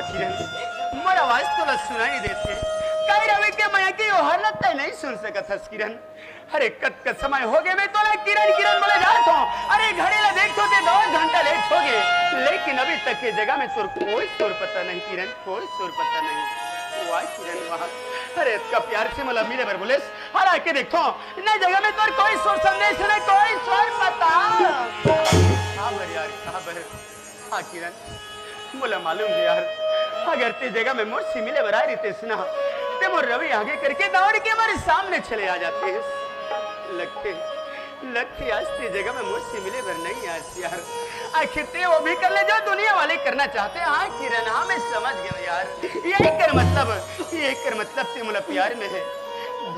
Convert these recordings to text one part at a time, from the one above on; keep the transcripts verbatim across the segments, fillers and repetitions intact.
किरण, मोर आवाज तोला सुनाई नइ देत हे। काई रवि के मया के ओहर ला तैं नइ सुन सकत हस किरण? अरे कतका समय होगे मैं तोला किरण किरण बोले जात हूँ। अरे घड़ी ला देखथों ते दो घंटा लेट होगे, लेकिन अभी तक ये जगह में तोर कोई सुर पता नहीं किरण, कोई सुर पता नहीं। वाह किरण वाह, अरे अतका प्यार से मोला मिले बर बोलेस, अरे आके देखथों ना जगह में तोर कोई सुर संदेश नहीं, कोई सुर पता। काबर यार, काबर? हाँ किरण, मोला मालूम हे यार, अगर ते जगह में मोर से मिले बर आए रहितेस ना, ते मोर रवि आगे करके दौड़ के मोर सामने चले आ जातेस। लगथे, लगथे आज ते जगह में मोर से मिले बर नइ आएस यार। आखिर ते वो भी कर ले जो दुनिया वाले करना चाहते हैं। हाँ किरण, हाँ मैं समझ गेंव यार, यही कर मतलब, यही कर मतलब ते मोला प्यार में हे।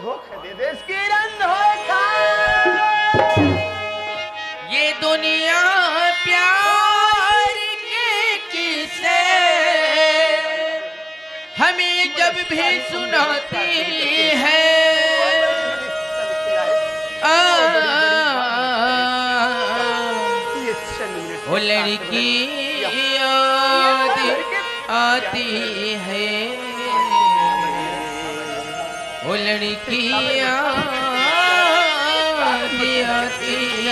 धोखा दे देस किरण, धोखा। ये दुनिया प्यार के किस्से हमें जब भी सुनाती है। आ, वो लड़की याद आती है। वो लड़की याद आती है।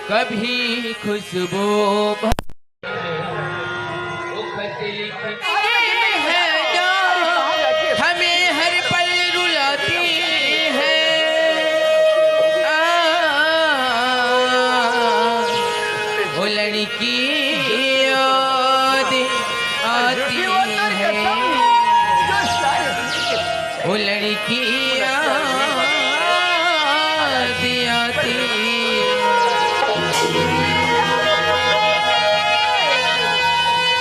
कभी खुशबू है जो हमें हर पल रुलाती है। आ, वो लड़की याद आती है, वो लड़की याद आती।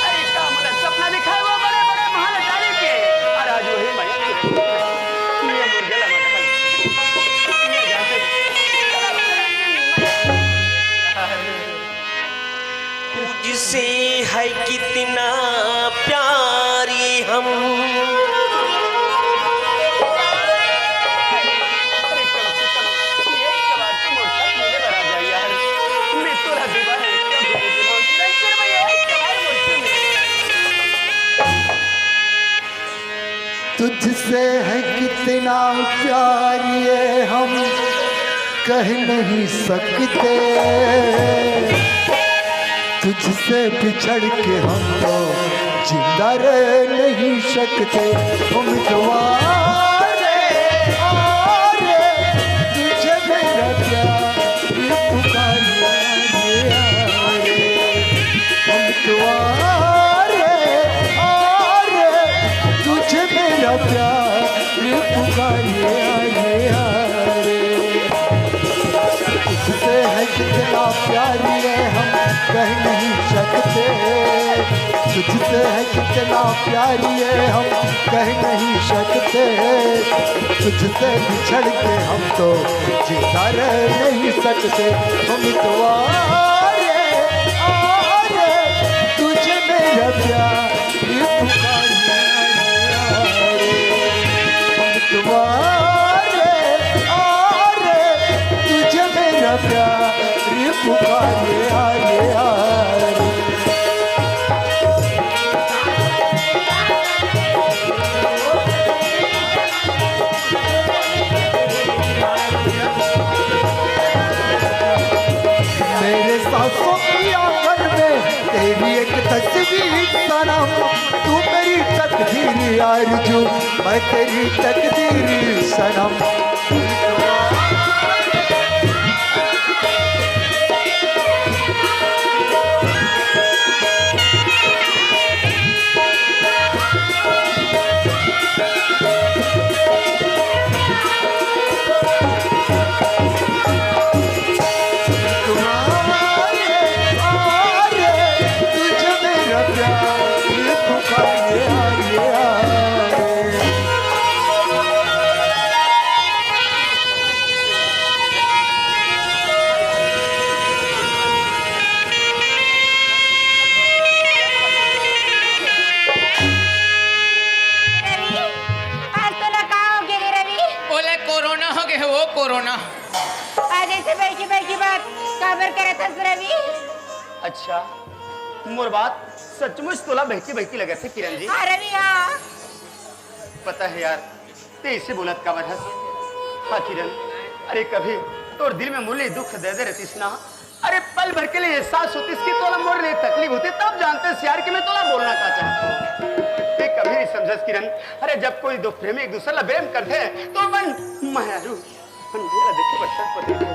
अरे का मोला सपना दिखाए वो बड़े बड़े महान अटारी के, और आज वही मैं ये मुर्गला मटकल। तुझसे है कितना प्यारी हम। तुझसे है कितना प्यार ये हम कह नहीं सकते, तुझसे बिछड़ के हम तो जिंदा रह नहीं सकते। उम्मीदवार रे, आ रे, तुझे मेरा प्यार पुकारे, आ रे, आ रे। उम्मीदवार रे, आ रे, तुझे मेरा प्यार पुकारे, आ रे, आ रे। तुझसे है कितना प्यार ये हम कह नहीं सकते, तुझसे है कितना प्यार ये हम कह नहीं सकते, तुझसे बिछड़ के हम तो जिंदा रह नहीं सकते। उम्मीदवार रे, आ रे, तुझे मेरा प्यार पुकारे, आ रे, आ रे। उम्मीदवार रे, आ रे, तुझे मेरा प्यार पुकारे, आ रे, आ रे। मेरे सांसों की आंगन में तेरी एक तस्वीर सनम, तू मेरी तकदीर आरज़ू, मैं तेरी तकदीर सनम। आज ऐसे बहकी बहकी बात काबर करत हस रवि? अच्छा, मोर बात सचमुच तोला बहकी बहकी लगत हे किरण जी? हाँ रवि, हाँ। पता है यार, ते इसे बोलत काबर हस? हाँ किरण, अरे कभी तोर दिल में मोर ले दुख दे दे रहतीस ना, अरे पल भर के लिए एहसास होतीस कि तोला मोर ले तकलीफ होते, तब जानतेस यार कि मैं तोला बोलना का चाहत हूँ। ते कभी नहीं समझस किरण, अरे जब कोई दो प्रेमी एक दूसरे ला प्रेम करते हैं तो अपन मयारू, अपन भैया देखे बर तड़पते हैं,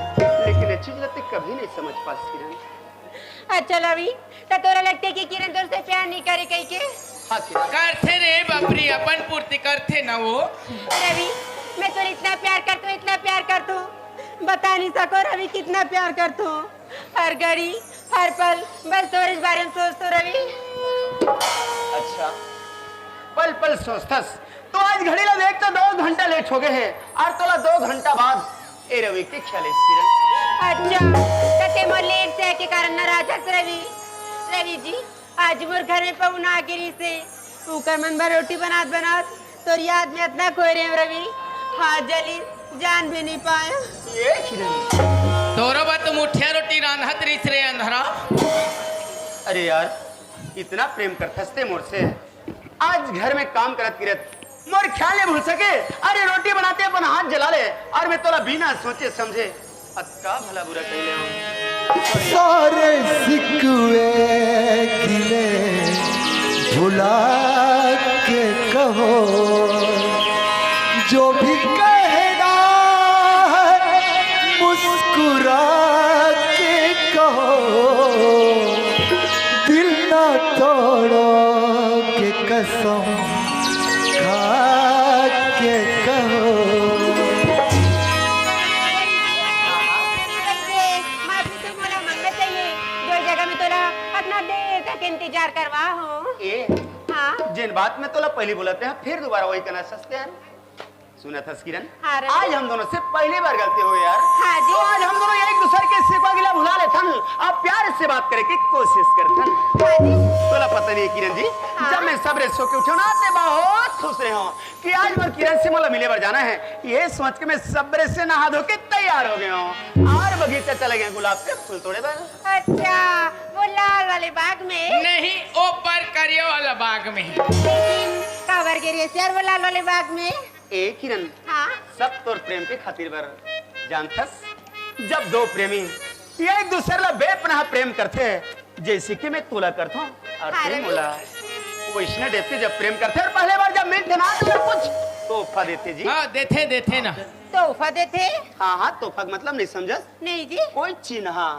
लेकिन ये चीज ला ते कभी नहीं समझ पास किरण। अच्छा रवि, त तोला लगथे कि किरण तोर से प्यार नहीं करे कहिके? हाँ किरण। करथे रे बाप रे, अपन पूर्ति करथे ना वो। रवि, मैं तोर इतना प्यार करथूं, इतना प्यार करथूं, बता नहीं सको रवि, कितना प्यार करथूं। हर घड़ी, हर पल बस तोरे बारे में सोचथूं रवि। अच्छा, पल पल सोचथस तो आज घड़ी ला देख तो दो घंटा लेट हो गए हे, और तोला दो घंटा बाद ए रवि के ख्याल आइस किरण। अच्छा, त ते मोर लेट से के कारण नाराज हस रवि। रवि जी, आज मोर घर में पहुना आ गे रिहिसे, उकर मन बर रोटी बनात बनात तोर याद में अतना खोए रहेंव रवि, हाथ जलिस, जान भी नहीं पाएंव। ए किरण, तोरो बर तो मुठिया रोटी रांधत रिहिस रे अंधरा। अरे यार, इतना प्रेम करथस ते मोर से, आज घर में काम करत किरत मोर ख्याल नहीं भूल सके। अरे रोटी बनाते अपन हाथ जला ले, और मैं तोला बिना सोचे समझे अतका भला बुरा कहि ले हंव। सारे सिकवे गिले भुला के कहो, जो भी कहना है मुस्कुरा के कहो, दिल ना तोड़ो के कसम खा के कहो। माफी तो मोला मांगना चाहिए, जो जगह में तोला अतना देर तक इंतजार करवा हंव। ए, हाँ। जेन बात में तोला पहली बोलत रहेंव, फिर दोबारा वही कहना सस्ते हैं। सुनत हस किरण, हाँ, रवि। आज हम दोनों से पहली बार गलती हो गई यार। हाँ जी। तो आज हम दोनों एक दूसरे के सिकवा गिला भुला लेथन, अब प्यार से बात करे के कोशिश करथन। हाँ जी। तोला पता नहीं किरण जी, हाँ। जब मैं सबरे सो के उठे ना, ते बहुत खुश रहे हंव कि आज मोर किरण से मोला मिले बर जाना है। ये सोच के मैं सबरे से नहा धो के तैयार हो गए हंव और बगीचा चले गए गुलाब के फूल तोड़े बर। अच्छा, वो लाल वाले बाग में? नहीं, ऊपर करिया वाला बाग में। लेकिन काबर गे रिहिस यार वो लाल वाले बाग में? ए किरण, हाँ? सब तोर प्रेम के खातिर बर जानथस, जब दो प्रेमी एक दूसर ला बेपनाह प्रेम करथे, जैसे कि मैं तोला करथंव और हाँ, तू रवि। मोला, वैसने टाइप के जब प्रेम करथे और पहले बार जब मिलथे ना तो सब कुछ तोहफा देथे जी। हाँ, देथे, देथे ना। तोहफा देथे? हाँ, हाँ, तोहफा के मतलब नहीं समझस? नहीं जी। कोई चिन्हा।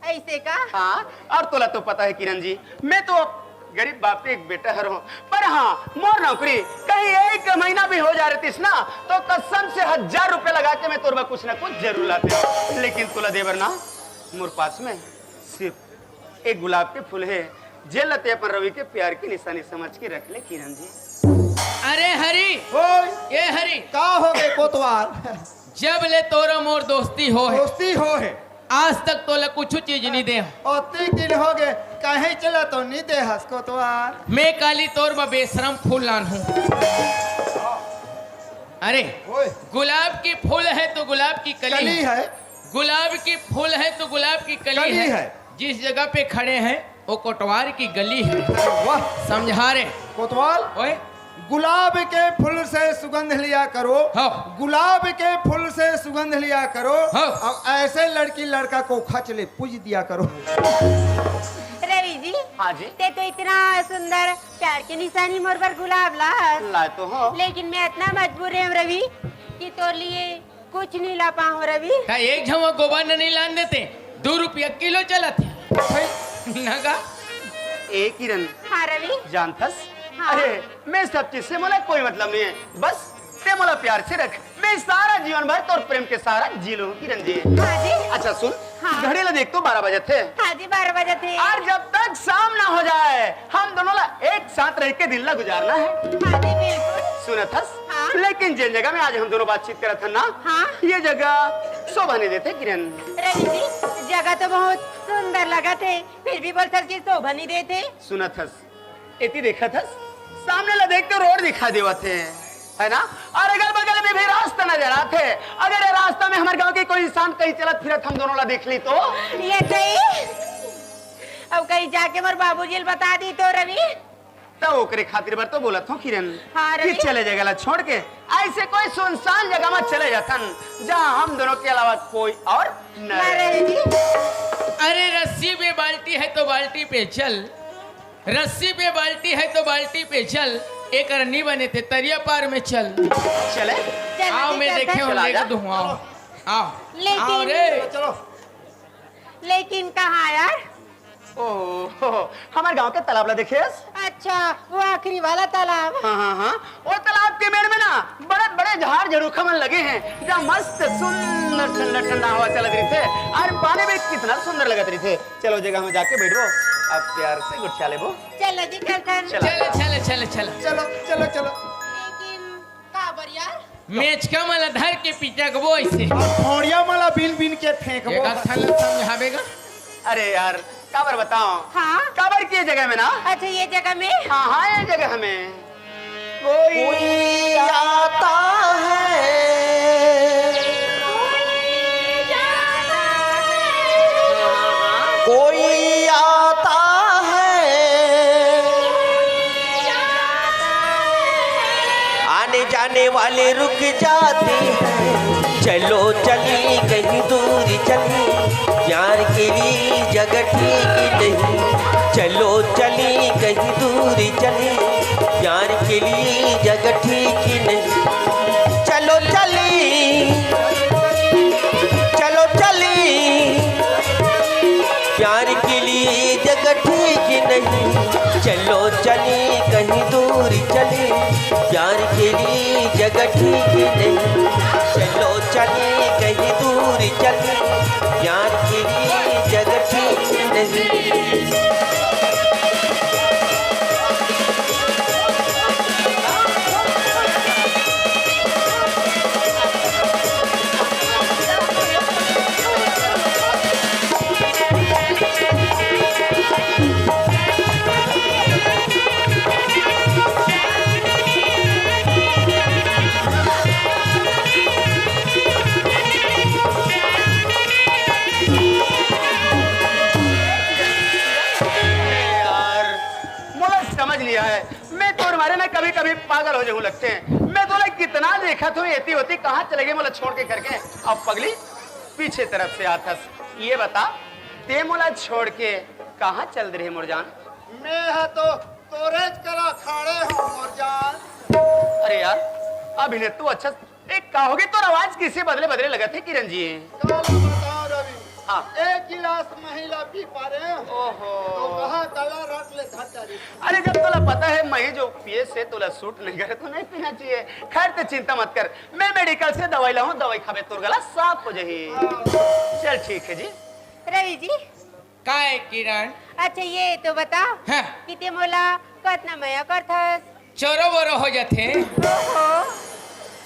ऐसे का? हाँ, और तोला तो पता है किरण जी, मैं तो गरीब बाप के एक बेटा हरंव, पर हाँ, मोर नौकरी कहीं एक महीना भी हो जा रहतीस ना, तो कसम से हजार रुपया लगा के मैं तोर बर कुछ ना कुछ जरूर लातेंव। लेकिन तोला दे बर ना, मोर पास में सिर्फ एक गुलाब के फूल है, जेला ते अपन रवि के प्यार की निशानी समझ के रख ले किरण जी। अरे हरी, ओए, ए हरी, का हो गे कोतवाल? जब ले तोर मोर दोस्ती हो है, दोस्ती हो है। आज तक तोला कुछ चीज नहीं दे। अतेक दिन हो गे, कहीं चला तो नहीं दे हस कोतवाल। मैं काली तोर बर बेशरम फूल लानहूं। अरे, ओए। गुलाब की फूल है तो गुलाब की कली कली है। है। गुलाब की फूल है तो गुलाब की कली कली है। है। जिस जगह पे खड़े हैं, वो कोटवार की गली है। वाह। समझा रे? कोतवाल, ओए। गुलाब के फूल से सुगंध लिया करो। हाँ। गुलाब के फूल से सुगंध लिया करो। हाँ। और ऐसे लड़की लड़का को खच ले पूज दिया करो। रवि जी, हाँ जी। ते तो इतना सुंदर प्यार की निशानी मोर बर गुलाब ला। ला तो हो। लेकिन मैं इतना मजबूर हूँ रवि कि तोर लिए कुछ नहीं ला पाऊँ रवि। का एक झमा गोबर नहीं लान देते, दो रुपया किलो चलत है। भाई। ना का? ए किरण, हाँ रवि। जानथस? हाँ। अरे, मैं सब चीज से मोला कोई मतलब नहीं है, बस ते मोला प्यार से रख, मैं सारा जीवन भर तोर प्रेम के सहारा जी लूँ किरण जी। हाँ जी। अच्छा सुन, हाँ। घड़ी ला देख तो बारह बजे थे। हाँ जी, बारह बजे थे। और जब तक शाम ना हो जाए, हम दोनों ला एक साथ रह के दिन ला गुजारना है। हाँ जी, बिल्कुल। सुनत हस? हाँ। लेकिन जेन जगह में आज हम दोनों बातचीत करत हन ना, हाँ। ये जगह शोभा नहीं देते किरण। रवि जी, जगह तो बहुत सुंदर लगत है, फिर भी बोलथस कि शोभा नहीं देते। सुनत हस, एती देखत हस, सामने ला देख के रोड दिखा देवत है, है ना? और अगल बगल भी रास्ता नजर आथे। अगर ये रास्ता में हमर गांव के कोई इंसान कहीं चलत फिरत हम दोनों ला देख ली तो? ये सही। अब कहीं जाके मोर बाबूजी ल बता दी तो रवि। तो ओकरे खातिर बर तो बोलत हूँ किरण, हाँ, कि रवि। चले जगह ला छोड़ के ऐसे कोई सुनसान जगह में चले जाथन, जहाँ हम दोनों के अलावा कोई और न हाँ, रहे। रवि जी। अरे रस्सी पे बाल्टी है तो बाल्टी पे चल, रस्सी पे बाल्टी है तो बाल्टी पे चल, एकर नी बने ते तरिया पार में चल। चले? चल, आओ, ठीक मैं है, देखे चल। हूँ, चला लेके जा। दूँ, आओ। आओ। लेकिन आओ रे। चलो। लेकिन कहाँ यार? ओ, हमर गांव के तालाब ला देखेस? अच्छा, वो आखिरी वाला तालाब। हाँ, हाँ, हाँ। वो तालाब के मेड़ में ना बड़े-बड़े झाड़ झड़ूखा मन लगे हैं, जहाँ मस्त सुंदर ठंडा-ठंडा हवा चलत रहिथे और पानी भी कितना सुंदर लगत रहिथे। चलो, जगह में जाके बैठबो, अब प्यार से गुठिया लेबो। चलो जी, चल, चल। चलो। चलो, चलो, चलो, चलो। चलो, चलो, चलो। लेकिन काबर यार? मेचका मन ला धर के पिटकबो ऐसे। और खोड़िया मन ला बिन बिन के फेंकबो। एक ठन ला समझाबे गा। अरे यार, काबर बताओ? हाँ? काबर की ये जगह में ना? अच्छा, ये जगह में? हाँ, हाँ, ये जगह में। कोई आता है, कोई आता है, आने जाने वाले रुक जाते हैं। चलो चली कहीं दूर चली, प्यार के लिए जगह ठीक नहीं। चलो चली कहीं दूर चली, प्यार के लिए जगह ठीक नहीं। चलो चली, चलो चली, प्यार के लिए जगह ठीक नहीं। चलो चली कहीं दूर चली, प्यार के लिए जगह ठीक नहीं। चलो चली कहीं दूर चली, प्यार के लिए जगह ठीक नहीं। यार, मोला समझ नहीं आए, मैं तोर मारे ना कभी-कभी पागल हो जाऊं लगथे। मैं तोला कितना देखत हूँ, एती ओती कहाँ चले गे मोला छोड़ के करके। अब पगली पीछे तरफ से आथस, ये बता, ते मोला छोड़ के कहाँ चल दे रहे मोर जान? मैं ह तो तोरेच करा खड़े हूँ मोर जान। अरे यार, अभी ने तू अच्छा, ए, का होगे? तोर आवाज किसे बदले बदले लगत हे किरण जी? काला बताओ रवि। हाँ। एक गिलास महिला पी पा रहे हैं। ओहो। तो कहाँ काला रट ले धर डाली। अरे, जब तोला पता है मही जो पिए से तोला सूट नहीं करे तो नहीं पीना चाहिए। खैर, ते चिंता मत कर, मैं मेडिकल से दवाई लाऊं, दवाई खाबे तोर गला साफ हो जाही। हाँ। चल ठीक है जी। रवि जी। का है किरण? अच्छा, ये तो बता हाँ। कि ते मोला कतना मया करथस? चोरो बोरो हो जाथे। ओहो,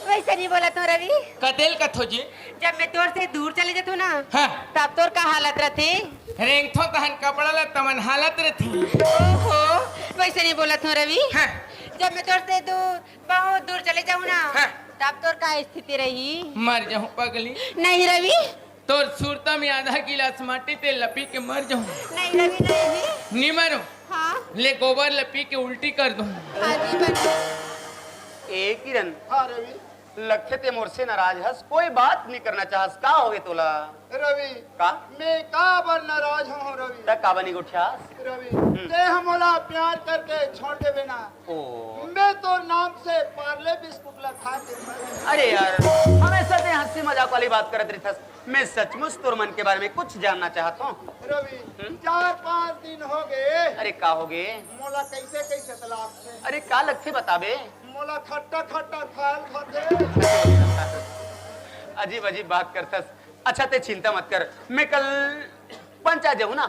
वैसे नहीं बोलत हूँ रवि। कतेल कथो जी? जब मैं तोर से दूर चले जाथूँ ना, हाँ। तब तोर का हालत रथे? रेंगथो तहन कपड़ा ला तमन हालत रथे। ओहो, वैसे नहीं बोलत हूँ रवि। हाँ। जब मैं तोर से दूर, बहुत दूर चले जाऊँ ना, हाँ। तब तोर का स्थिति रही? मर जाऊँ पगली। नहीं रवि। तोर सुरता में आधा गिलास माटी तेल ला पी के मर जाऊं। नहीं रवि, नहीं। नी मरो। हाँ। ले गोबर ला पी के उल्टी कर दूं। हाँ जी, बन। ए किरण। हाँ रवि। लगथे ते मोर से नाराज हस, कोई बात नहीं करना चाहस, का होगे तोला? रवि। का? मैं काबर नाराज हूँ रवि? त काबर नहीं गोठियास? रवि, हम्म। ते ह मोला प्यार करके छोड़ देबे ना। ओ। मैं तोर नाम से पार्ले बिस्कुट ला खा के मर जाऊं। अरे यार, हमेशा ते हंसी मजाक वाली बात करत रहिथस। मैं सचमुच तोर मन के बारे में कुछ जानना चाहत हूँ। रवि, हम्म? चार पाँच दिन हो गए। अरे का हो गए? मोला कैसे कैसे तलाक से। अरे का लगथे बताबे? मोला खट्टा खट्टा खाल खाते। अजीब अजीब बात करथस। अच्छा ते चिंता मत कर, मैं कल पंचा जाऊँ ना,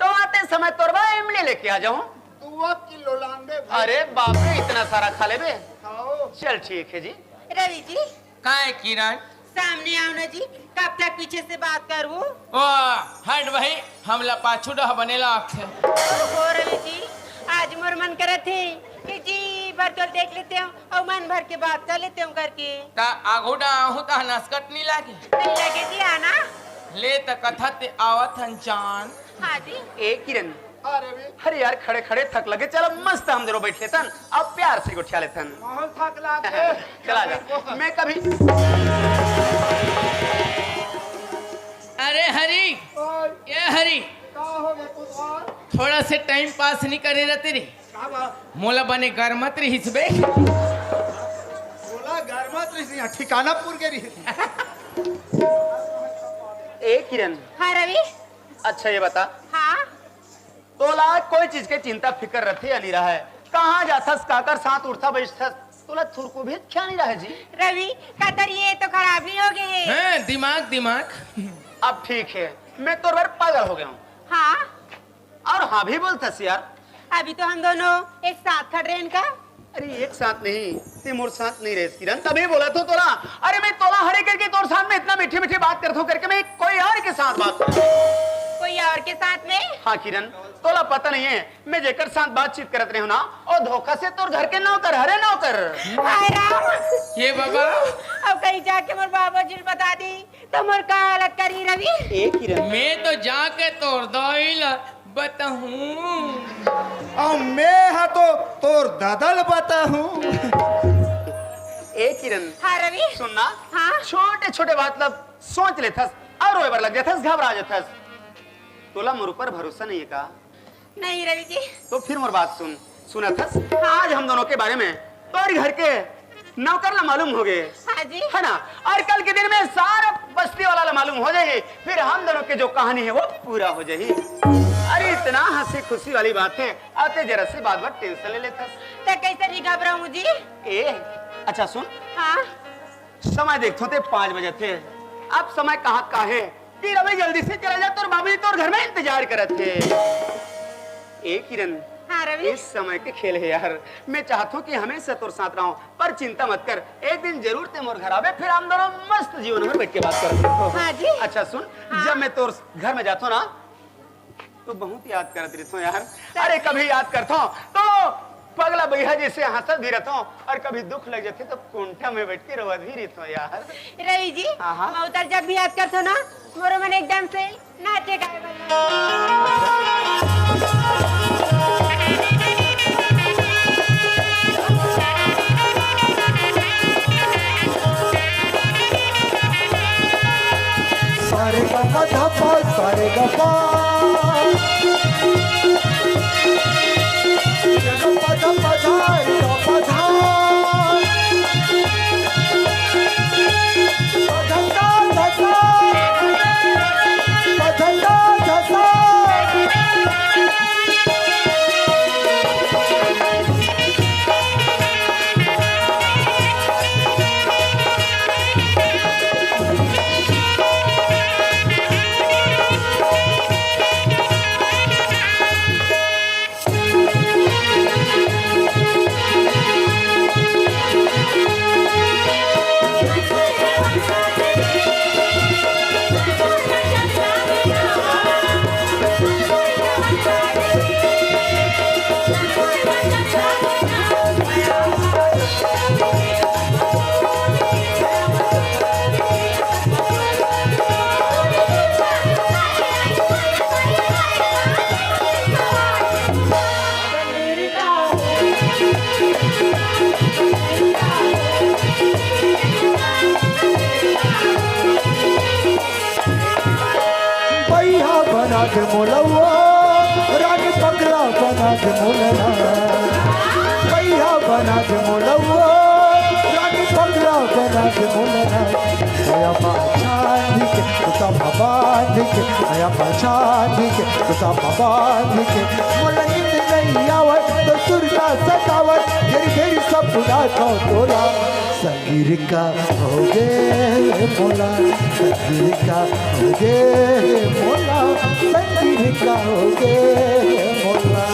तो आते समय तोर बर इमली लेके आ जाऊँ। दुआ किलो लान दे भाई। अरे बाप रे, इतना सारा खा लेबे? खाओ। चल ठीक है जी। रवि जी। का है किरण? सामने आओ ना जी, कब तक पीछे से बात करूँ? ओ, हट भाई, हमला पाछू डह बने लागथे। ओहो रवि जी, आज मोर मन करत हे कि जी पर तो देख लेते हो और मन भर के बात कर लेते हो करके। ता आगू डा आहू ता नसकट नहीं लागे। नहीं लगे जी आना। ले त कथा ते आवत हन चान। हाँ जी। ए किरण। अरे भी। अरे यार, खड़े खड़े थक लगे, चलो मस्त हम दोनों बैठ लेथन, अब प्यार से गोठिया लेथन। बहुत थक लागे। चला जा। मैं कभी अरे हरी, ओए। ए हरी, का हो गया पुतवा? थोड़ा से टाइम पास नहीं करे रहते रे। का बात? मोला बने गरमत रहिस बे। मोला गरमत रहिस, यहाँ ठिकाना पुर के रहिस। ए किरण। हाँ रवि। अच्छा ये बता, हाँ। तोला कोई चीज के चिंता फिकर रथे या नहीं रहे? कहाँ जाथस, काकर साथ उठथा बैठथस, तोला थुरको भी ख्याल नहीं रहे जी। रवि, कतर ये तो खराब नहीं हो गए है। हाँ, दिमाग, दिमाग। अब ठीक है, मैं तोर बर पागल हो गया हूँ। हाँ। और हाँ भी बोलथस यार। अभी तो हम दोनों एक साथ खड़ रहे हैं इनका। अरे एक साथ नहीं, ते मोर साथ नहीं रहे किरण, तभी बोला तो तोला। अरे मैं तोला हरे करके तोर साथ में इतना मीठे मीठे बात करता हूँ करके मैं कोई और के साथ बात करता हूँ। कोई और के साथ में? हाँ किरण, तोला पता नहीं है, मैं जेकर साथ बातचीत करत रहे हूँ ना, और धोखा से तोर घर के नौकर, हरे नौकर। हाय राम। ये बाबा। अब कहीं जाके मोर बाबा जी बता दी, तो मोर का हालत करी रवि? ए किरण। मैं तो जाके तोर दाई ला बताहूँ। अउ मैं हा तो तोर ददा ल बताहूँ। ए किरण। हाँ रवि। सुन ना। हाँ। छोटे छोटे बात ला सोच लेथस और रोए बर लग जाथस, घबरा जाथस। तोला मोर ऊपर भरोसा नहीं है का? नहीं रवि जी। तो फिर मोर बात सुन, सुनत हस? हाँ। आज हम दोनों के बारे में तोर घर के नौकर ला मालूम हो गए। हाँ जी। है ना? और कल के दिन में सारा बस्ती वाला ला मालूम हो जाही, फिर हम दोनों के जो कहानी है वो पूरा हो जाही। अरे इतना हंसी खुशी वाली बात है, आते जरा सी बात बात टेंशन ले लेथस। तो कैसे नहीं घबराऊं जी? ए, अच्छा सुन। हाँ। समय देखथो ते पाँच बजे थे, अब समय कहाँ का है? कि रवि जल्दी से चला जा, तोर बाबूजी तोर घर में इंतजार करत थे। ए किरण, हाँ रवि। इस समय के खेल है यार, मैं चाहत हूँ कि हमेशा तोर साथ रहूं, पर चिंता मत कर, एक दिन जरूर ते मोर घर आवे, फिर हम दोनों मस्त जीवन में बैठ के बात करते हैं। हाँ जी। अच्छा सुन, हाँ। जब मैं तोर घर में जाता हूँ ना, तो बहुत याद करत रहिथो यार। अरे कभी याद करथो तो पगला बइहा जैसे हंसत भी रहथो और कभी दुख लग जाथे तो कोंठा में बैठ के रोवत भी रहिथो यार। रवि जी, हाँ, हाँ। मैं उतर जब भी याद करथो ना, मोरो मन एकदम से नाचे गाए वाला। सारे ग म ध प, सारे ग प। ग प ध प ध, ग प ध। प ध सा ध सा। प ध सा ध सा। बइहा बना दे मोला वो, रानी पगला बना दे मोला ना। बइहा बना दे मोला वो, रानी पगला बना दे मोला ना। आया माँ चांदी के, तो तब बांध के, आया माँ चांदी के, तो तब बांध के। मोला नींद नहीं आवत, तो सुरता सतावत, घेर घेर सपना का तोला। संगीर का होगे मोला, संगीर का होगे मोला, संगीर का होगे मोला।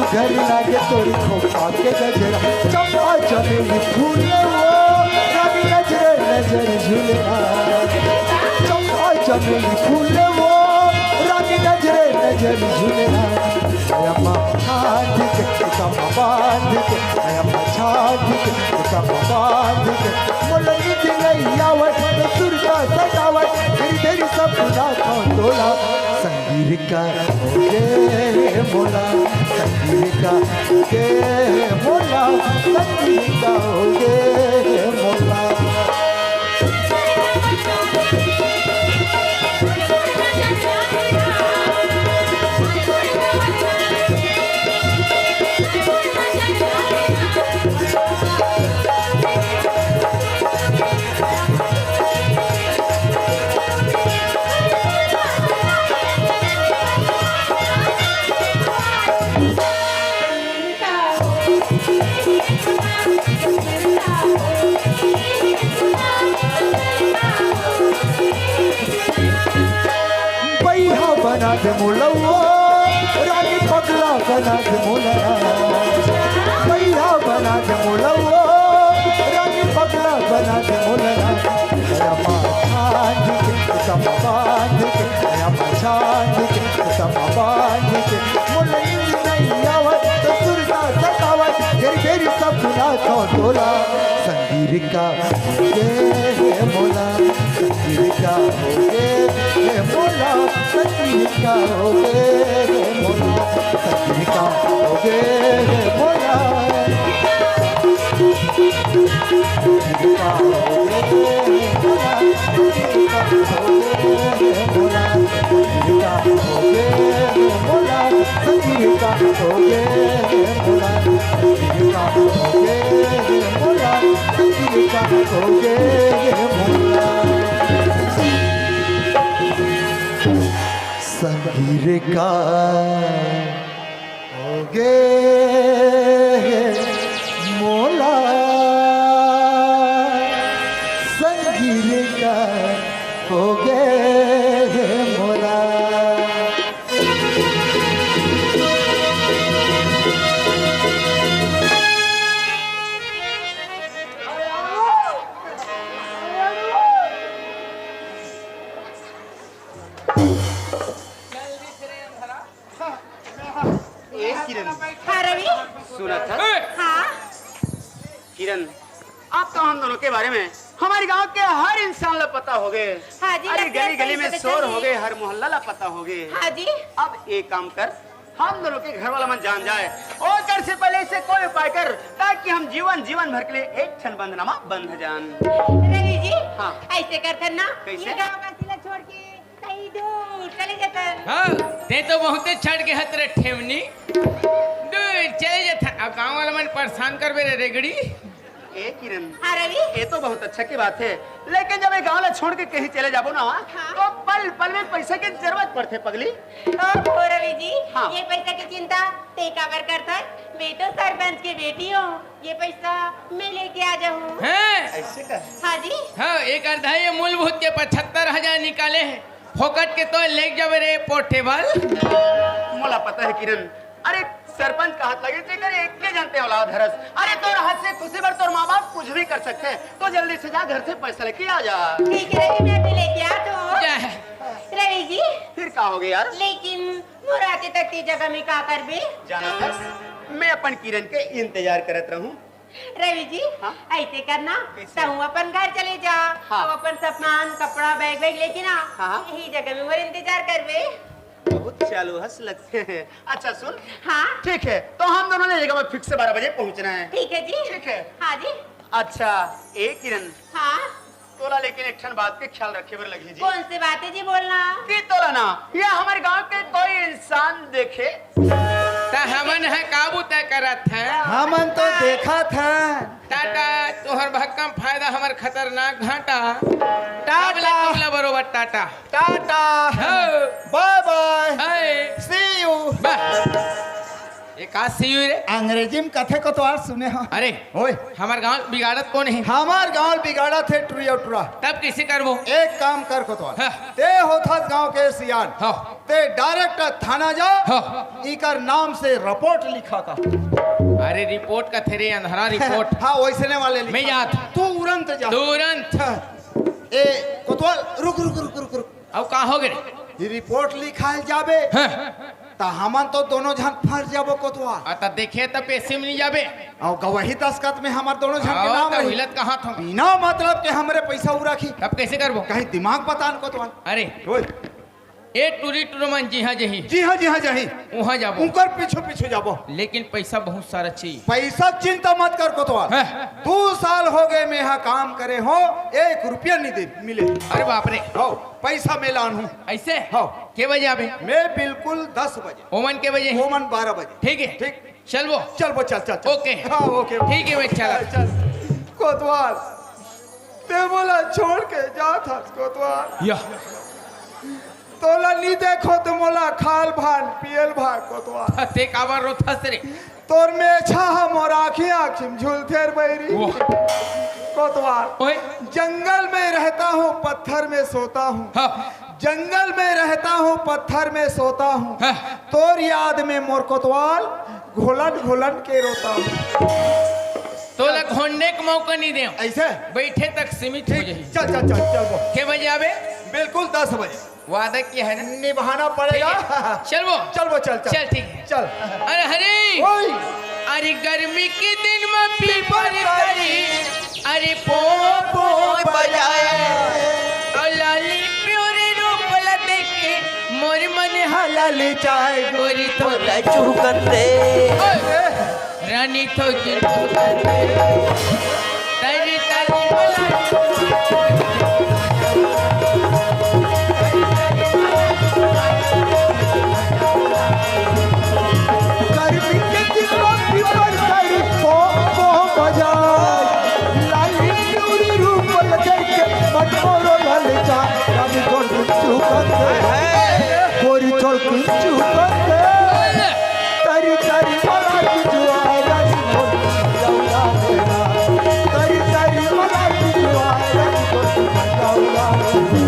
गजरा के तोरी खोपा के गजरा, चंपा चमेली फूल वो, रानी नजरे नजर झूलेला। चंपा चमेली फूल वो, रानी नजरे नजर झूलेला। अयम्मा छांद के, कम बांध के, अयम्मा छांद के, कम बांध के। मोला नींद नइ आवत, तो सुरता सतावत, तेरी तेरी सपना का तोला। संगीत का होगे मोला, संगीत का होगे मोला, संगीत का होगे मोला। बइहा बना दे मोला वो, रानी पगला बना दे मोला। बइहा बना दे मोला वो, रानी पगला बना दे मोला। अयम्मा छांद के, कम बांध के, अयम्मा छांद के, कम बांध के। मोला नींद नइ आवत, तो सुरता सतावत, घेर घेर सपना का तोला। संगीत का होगे मोला, संगीत का होगे मोला, संगीत का होगे मोला, संगीत का होगे मोला। संगीत का होगे मोला, संगीत का होगे मोला। ए किरण, हाँ रवि। सुना था? हाँ। किरण, अब तो हम दोनों के बारे में हमारे गांव के हर इंसान ला पता होगे। हाँ जी, अरे लगता है गली गली में शोर होगे, हर मोहल्ला ला पता होगे। हाँ जी। अब एक काम कर, हम दोनों के घर वाला मन जान जाए, ओकर से पहले इसे कोई उपाय कर, ताकि हम जीवन, जीवन भर के लिए एक ठन बंधनामा बंध जान। रवि जी, हाँ। ऐसे करथन ना, कैसे? ये गांव वासी ला छोड़ के कहीं दूर चले जाथन। हाँ, ते तो बहुते छट के हत रे ठेमनी। दूर चले जाथन। अब गांव वाला मन परेशान करबे रे रेगड़ी। ए किरण, हाँ रवि। ये तो बहुत अच्छा की बात है, लेकिन जब ये गांव ला छोड़ के कहीं चले जाबो ना, हाँ। तो पल पल में पैसा की जरूरत पड़थे पगली। ओहो रवि जी, हाँ। ये पैसा की चिंता ते काबर करथस? मैं तो सरपंच के बेटी हूँ, ये पैसा मैं लेके आ जाऊँ। हैं? ऐसे का? हाँ जी। हाँ, एक अर्धा ये मूलभूत के पचहत्तर हजार निकाले हैं। फोकट के तो लेग जाबे रे पोर्टेबल। मोला पता है किरण, अरे सरपंच का हाथ लगे, तेकर एक के जनते औलाद हरस। अरे तोर हंसी खुशी बर तोर माँ बाप कुछ भी कर सकते हैं, तो जल्दी से जा घर से पैसा लेके आ जा। ठीक है रवि, मैं भी लेके आ तो। जा। रवि जी। फिर का हो गया यार? लेकिन मोर आते तक ते जगह में का करबे? जाना था, मैं अपन किरण के इंतजार करत रहूं। रवि जी, हाँ? ऐसे करना, कैसे? तहूँ अपन घर चले जा, हाँ। अउ अपन सामान, कपड़ा, बैग वैग लेके ना, हाँ। यही जगह में मोर इंतजार करबे। बहुत चालू हंस लगते हैं। अच्छा सुन, हाँ। ठीक है, तो हम दोनों ने जगह में फिक्स से बारह बजे पहुंचना है। ठीक है जी। ठीक है। हाँ जी। अच्छा, ए किरण। हाँ। तोला लेकिन एक ठन बात के ख्याल रखे बर लगही जी। कौन सी बात है जी, बोलना। कि तोला ना, ये हमारे गांव के कोई इंसान देखे? त हमन ह काबू तय करत है। हमन तो देखत है। टाटा, तोहर भक्कम फायदा, हमर खतरनाक घाटा। टाटा। अब ले तुमला बरोबर टाटा। टाटा। हो। बाय बाय। हाय। See you। बाय। ये का सियु रे? अंग्रेजी में कथे कोतवाल सुने हो? अरे, ओए। हमर गांव बिगाड़त कोन हे? हमर गांव बिगाड़त हे टुरी अउ टुरा। तब कइसे करबो? एक काम कर कोतवाल। हाँ। ते होथस गांव के सियान। हाँ। ते direct थाना जा। हाँ। इकर नाम से report लिखा का। अरे report कथे रे अंधरा report। हाँ, वइसने वाले लिखा। मैं जात। तुरंत जा। तुरंत। हाँ। ए कोतवाल, रुक रुक रुक रुक रुक। अउ का हो गे? ये report लिखाए जाबे। हाँ। त हमन तो दोनों झन फंस जाबो कोतवाल। आ, त देखे त पेशी में नहीं जाबे। अउ गवाही दस्तखत में हमर दोनों झन के हाँ, नाम त रही। हिलत कहाँ थो? बिना मतलब के हमरे पैसा उराखी। तब कइसे करबो? कहीं दिमाग बता न कोतवाल। अरे, ओए। ए टुरी टुरी मन जिहाँ जही। जिहाँ जिहाँ जही। उहाँ जाबो। उनकर पीछे पीछे जाबो। लेकिन पैसा बहुत सारा चाहिए। पैसा चिंता मत कर कोतवाल। हाँ। दू साल हो गे मैं हा काम करे हो, एक रुपया नहीं दे मिले। अरे बाप रे। हो, पैसा मैं लान हूँ। अइसे? हो। के बजे आबे? मैं बिल्कुल दस बजे। ओमन के बजे? ओमन बारह बजे। ठीक है। ठीक। चलबो। चलबो, चल, चल, चल। OK। हाँ, OK। ठीक है, मैं चला। चल। कोतवाल, ते मोला छोड़ के जात हस, कोतवाल। या। तोला नी देखो त मोला खाल भान, पियल भान, कोतवाल। ते काबर रोथस रे? तोर मेछा ह मोर आँखी, आँखी में झूलथे रे बइरी। वाह। कोतवाल। ओए। जंगल में रहता हूँ, पत्थर में सोता हूँ। हाँ। जंगल में रहता हूँ, पत्थर में सोता हूँ। हाँ। तोर याद में मोर कोतवाल घोलन घोलन के रोता हूँ। तोला घोंडे के मौका नहीं देव। अइसे? बइठे तक सीमित हो ठीक, जाही। चल, चल, चल, चल, वो। के बजे आबे? बिल्कुल दस बजे। वादा किया है ना? निभाना पड़ेगा। ठीक है। चल वो। चल वो, चल, चल। चल, ठीक है। चल। अरे हरी। ओए। अरे गर्मी के दिन में पीपर तरी, अरे पो पो बजाए। अउ लाली प्यारी रूप ला देख के मोर मन हलाले चाहे गोरी तोला चूकत दे। ओए। रानी तो जिंदू कर दे। तेरी ताली बजा। गर्मी के दिन में पीपर तरी पो पो बजाए। लाली प्यारी रूप ला देख के मन मोरो ललचा। रानी तो जिंदू कर दे। गोरी तोर कुंचू कर दे। तरी तरी मला की जुआ रानी तोर दौड़ा मेरा। तरी तरी मला की जुआ रानी तोर दौड़ा मेरा।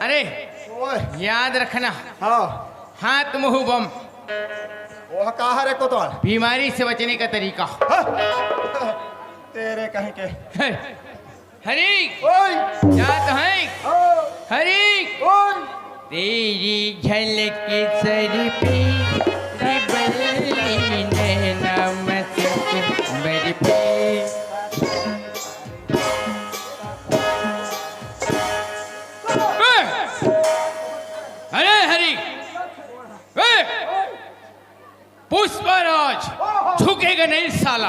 अरे, ओए। याद रखना। हाँ। हाथ मुंह बम। वो कहा रे कोतवाल? बीमारी से बचने का तरीका। हाँ। तेरे कहीं के। हरी। ओए। जात हैं। ओ। हरी। ओए। तेरी झलक सर पे रे बल्ली नैना मस्क बरपे। ए! अरे हरी! ए! पुष्पराज झुकेगा नहीं साला।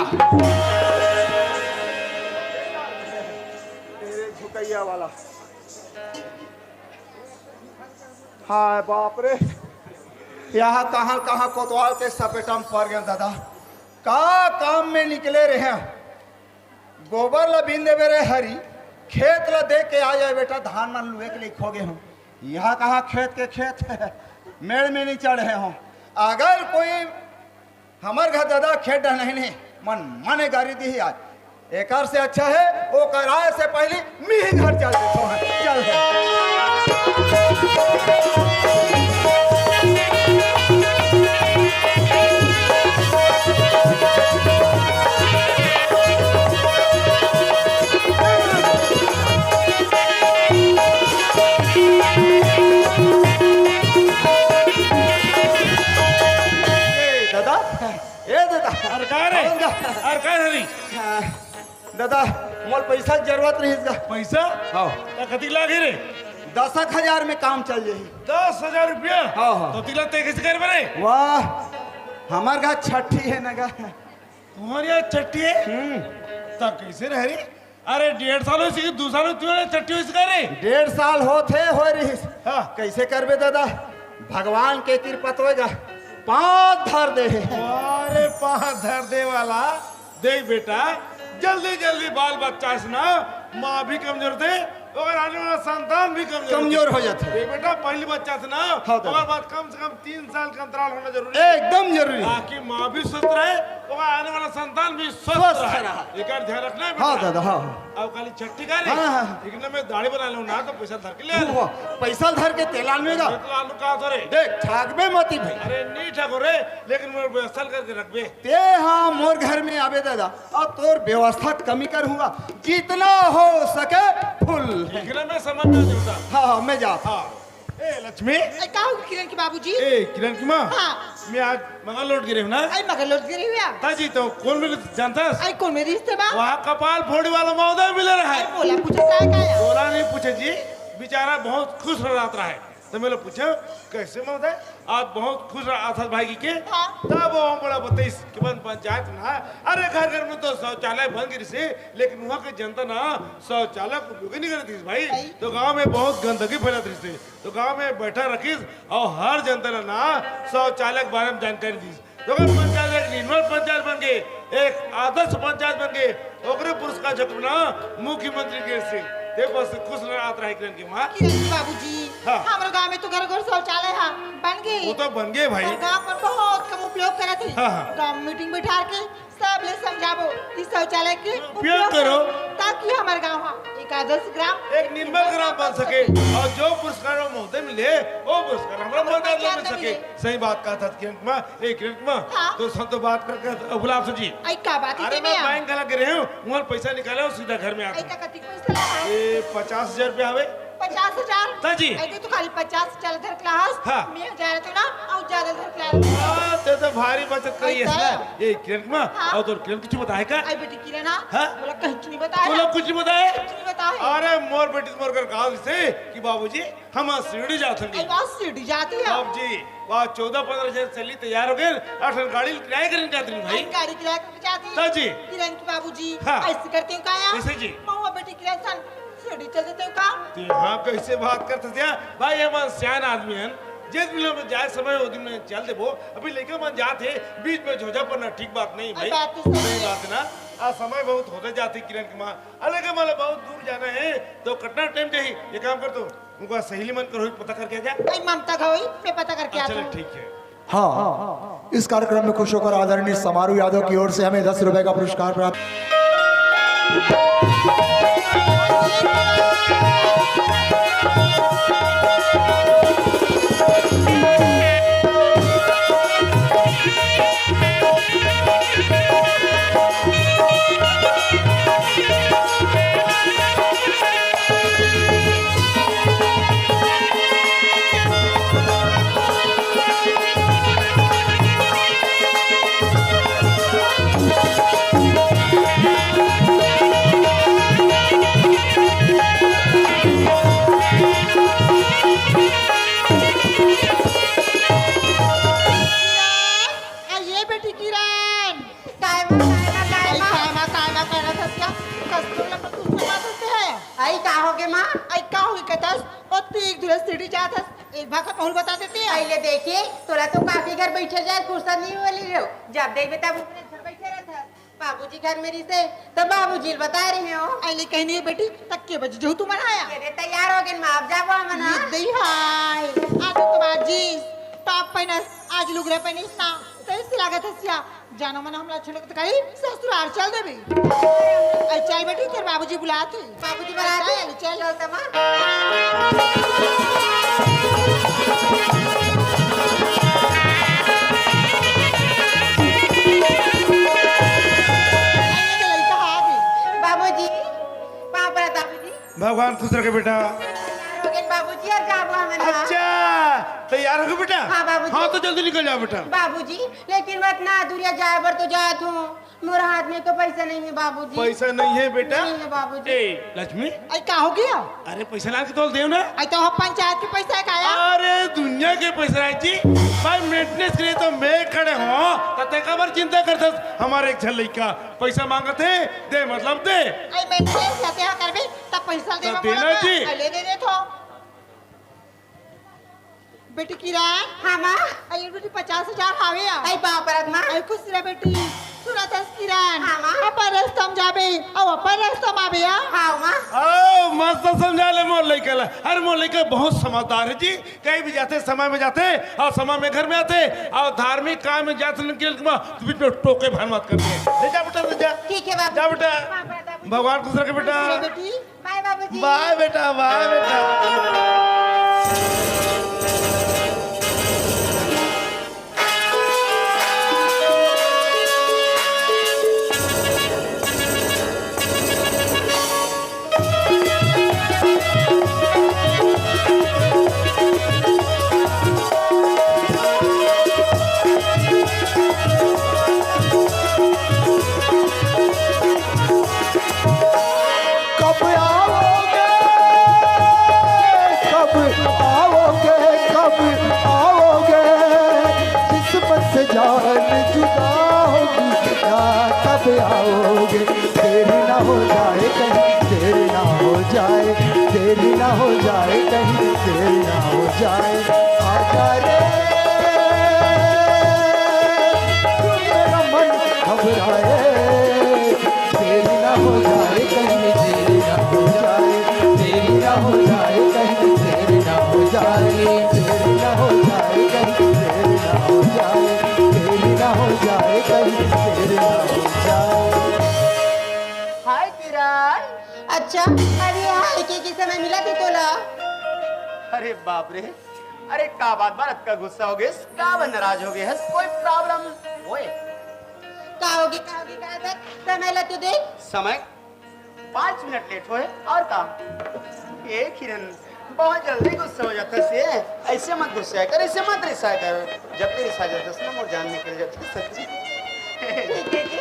तेरे झुकैया वाला। हाय बाप रे, यहाँ कहाँ कहाँ कोतवाल के सपेटा में पड़ गए दादा। का काम में निकले रहे? गोबर ला बीन देबे रे हरी, खेत ला देख के आ जाए बेटा, धान मन लुए के लिए खो गए हूँ। यहाँ कहाँ खेत के खेत, मेड़ में नहीं चढ़े हूँ। अगर कोई हमर घर दादा खेत डहन नहीं, नहीं, मन माने गारी दी आज। एकर से अच्छा है, ओकर आए से पहले मी ही घर चल देथों। चल है। ए दादा, ए दादा। अरे का रे? अरे का? अरे का रे? हाँ, दादा, मोर पैसा के जरूरत रहिस गा। पैसा? हाँ। त कतिक लागे रे? दस एक हजार में काम चल जाही। दस हजार रुपया? हाँ, हाँ। त तिला ते कइसे करबे रे? वाह, हमर गा छट्ठी है ना गा। तुम्हारे यहाँ छट्ठी है? हम्म। त कइसे रहे रे? अरे डेढ़ साल होइस कि दू साल होइस तुम्हारे छट्ठी होइस का रे? डेढ़ साल होत हे, होए रहिस। हाँ। कइसे करबे दादा? भगवान के कृपा तो होएगा। पाँव धर दे हे। अरे पाँव धर दे वाला। देख बेटा, जल्दी जल्दी बाल बच्चा से ना माँ भी कमजोर थे, ओकर आने वाला संतान भी कमजोर कमजोर हो जाथे। ए बेटा, पहली बच्चा से ना, हाँ, दादा। ओकर बाद कम से कम तीन साल के अंतराल होना जरूरी है। एकदम जरूरी। ताकि माँ भी स्वस्थ रहे, ओकर आने वाला संतान भी स्वस्थ स्वस्थ रहे। रहे। एकर ध्यान रखना है हाँ, बेटा। दादा, हाँ, हाँ। अब खाली छठी का रे, हाँ, हाँ। इतने में दाढ़ी बना लो ना, तो पैसा धर के ले आ। वाह, पैसा धर के तेल आनवे गा। ये तो आलू का तो रे। देख, ठाकबे मती भाई। अरे, नहीं ठाको रे, लेकिन मैं व्यवस्था करके रखबे। ते हाँ मोर घर में आबे दादा, अउ तोर व्यवस्था कमी करहूँगा, जितना हो सके फुल। इतना मैं समझ में नहीं होता। हाँ, हाँ, मैं जात। हाँ। ए, लक्ष्मी। ए, का हो किरण के बाबूजी? ए, किरण की माँ। हाँ। मैं आज मगर लौट गे रहेंव ना। आई मगर लौट गे रहेंव या? ता जी, तो कोन मिले जानथस? आई कोन मिले रिहिस ते बा? वहाँ कपाल फोड़ी वाला महोदय मिले रहा है। आई मोला पूछे का का या? मोला नहीं पूछे जी, बेचारा बहुत खुश रहत रहा है। तो मैं पूछेंव, "कैसे महोदय, आज बहुत खुश रहत हस भाई?" कहिके। हाँ। तब वो मोला बताइस कि बन पंचायत ना, अरे घर घर में तो शौचालय बन गे रिहिसे, लेकिन वहाँ के जनता ना शौचालय के उपयोग नहीं करत रिहिस भाई। भाई। तो गाँव में बहुत गंदगी फैलत रिहिसे, तो गाँव में बैठक रखिस अउ हर जनता ला ना शौचालय के बारे में जानकारी दिस। तो अगर पंचायत एक निर्मल पंचायत बन गे, एक आदर्श पंचायत बन गे, ओकरे पुरस्कार झटकना मुख्यमंत्री के से, ते बस खुश रहत रहा किरण की माँ। किरण के बाबूजी, हाँ। हमरो गाँव में तो घर घर शौचालय हा बन गे। वो तो बन गे भाई। पर गाँव में बहुत कम उपयोग करत हे। हाँ, हाँ। गाँव में मीटिंग बैठा के सबले समझाबो कि शौचालय के उपयोग उपयोग करो। ताकि हमर गाँव हा एक आदर्श ग्राम, एक निर्मल ग्राम बन सके। अउ जो पुरस्कार वो महोदय मिले, वो पुरस्कार हमरा पंचायत पंचायत ला मिल ला सके। मिले। सही बात कहा था किरण कुमार। ए, किरण कुमार, हाँ। तो सब तो बात करके, अब गुलाब सिंह जी। आई का बात अरे, है मैं भैया? बैंक गला गे रहेंव, वहाँ पैसा निकाले अउ सीधा घर में आते। आई का कतिक पैसा ला? ए, पचास हजार रुपया हवे। पचास हजार? ता जी। आई तो खाली पचास हजार धर के लाहस। हाँ। मैं हजार तो ना, अउ ज्यादा धर के लाहस। हाँ, ते तो भारी बचत करी है ऐसा? ना। ए, किरण कुमार, हाँ। अउ तोर किरण कुछ बताए का? आई बेटी किरण, हाँ? हाँ? बोला कहीं नहीं बताया। बोला कुछ नहीं बताया? कुछ नहीं बताया। अरे, मोर बेटी मोर घर गाँव से कि बाबूजी, हम आज शिरडी जात हन। अरे वाह, शिरडी जात हन। बाप जी, वहाँ चौदह पंद्रह जन सहेली तैयार हो गए, अठन गाड़ी किराया करन जात हन भाई। अरे गाड़ी किराया करके जात हन। ता जी। किरण के बाबूजी, हाँ। ऐसे करते हो का या? कैसे जी? महुआ बेटी किरण सन शिरडी चल देते हो का? ते हाँ, कैसे बात करते थे भाई? हम सियान आदमी हन, जिस दिन में जाए समय वो दिन में चल देबो। अभी लइका मन जात हे, बीच में झोझा पड़ना ठीक बात नहीं भाई। बात तो सही सही है। बात है ना। आज समय बहुत होते जाते किरण के माँ। अलग हमारे बहुत दूर जाना है, तो कितना टाइम चाहिए? ये काम कर तो उनका सहेली मन कर होई पता करके आ जा। आई ममता का होई, मैं पता करके अच्छा, आता हूँ। ठीक है। हाँ, इस कार्यक्रम में खुश होकर आदरणीय समारू यादव की ओर से हमें दस रुपए का पुरस्कार प्राप्त। आ ये बेटी किरण। काय मा, काय मा, काय आई मा? काय मा, काय मा करत हस या? कस्तूर ला कुछ ना बात होते है। आई का होगे माँ? आई का होगे कतस? ओ तीक धुरे सीढ़ी जात हस। एक भाग का पहुल बता देते हैं। आई ले देखी, तोला तो काकी घर बैठे जाए फुर्सत नहीं होली रहो। जब देखबे तब ऊपरे घर बैठे रहत हस। बाबूजी घर में रहिसे, तो बाबूजी ल बता रहे हो। आई ले कहनी है बेटी, तक के बजे जो तुम आया? ये रे तैयार हो गए माँ, अब जाबो हमन, ये हाँ? दई हाय। आज तो बाजी, टॉप पहनस, आज लुगरा पहनिस ना, तो इससे लागत हस या। जानो मन हमला छोड़ के कहीं ससुराल चल देबे। आई चल बेटी, तेरे बाबूजी बुलात हे। बाबूजी बुलात हे? चल, चल। चल तमा। आई ये लड़का आ गई। बाबूजी, पाँव परत बाबूजी। भगवान खुश रखे बेटा। तैयार हो गए बाबूजी, अब जाबो हमन, हाँ। अच्छा, तैयार हो गए बेटा? हाँ बाबूजी। हाँ, तो जल्दी निकल जाओ बेटा। बाबूजी, लेकिन मैं इतना दूरिया जाए बर तो जात हूँ, मोर हाथ में तो पैसा नहीं है बाबूजी। पैसा नहीं है बेटा? नहीं है बाबूजी। ए, लक्ष्मी। आई का हो गया? अरे पैसा ला के तो देव ना। आई तो हम पंचायत के पैसा है का या? अरे दुनिया के पैसा है जी। भाई मेंटेनेंस के लिए तो मैं खड़े हूँ। तो ते काबर चिंता करथस? हमारे एक झन लइका पैसा मांगत हे, दे मतलब दे। आई मेंटेनेंस ला ते हा करबे, तब पैसा दे तो मैं देना बोला जी। आई ले दे दे तो। बेटी किरण। हाँ माँ। आई बेटी पचास हजार हावे या। आई बाप रे माँ। आई खुश रह बेटी। सुनत हस किरण, हाँ, माँ। अपन रस्ता म जाबे, अउ अपन रस्ता म आबे, हाँ? हाँ, माँ। ओ, मस्त समझा ले मोर लइका ला। अरे, मोर लइका बहुत समझदार हे जी। कहीं भी जाथे, समय में जाथे अउ समय में घर में आथे, अउ धार्मिक काम में जाथे, लेकिन बीच में टोके भर मत करथे। ले जा बेटा, ले जा। ठीक हे बाबू। जा बेटा। हाँ, बड़ा बाबू। भगवान खुश रखे बेटा। खुश रहे बेटी। बाय बाबूजी। बाय बेटा, बाय बेटा। कब आओगे, कब आओगे, कब आओगे? किस्मत से जान जुदा होगी ना, कब आओगे? देर ना हो जाए कहीं, देर ना हो जाए, देर ना हो जाए कहीं, देर ना हो जाए। आजा रे, तू मेरा मन घबराए। देर ना हो जाए कहीं, देर ना हो जाए, देर ना हो जाए कहीं, देर ना हो जाए, देर ना हो जाए कहीं, देर ना हो जाए, देर ना हो जाए कहीं, देर ना हो जाए। हाय किरण। अच्छा, अरे हाय के, के समय मिला थे तोला? अरे बाप रे, अरे का बात बा, अतका गुस्सा हो गेस, का बा नाराज हो गे हस, कोई प्रॉब्लम होय? का होगे, का होगे, का होगे? समय ला तो देख। समय? पाँच मिनट लेट होय, और का? ए किरण, बहुत जल्दी गुस्सा हो जाता से, ऐसे मत गुस्सा कर, ऐसे मत रिसा कर। जब भी रिसा जाता से ना, मोर जान निकल जाता सच्ची। ठीक है जी।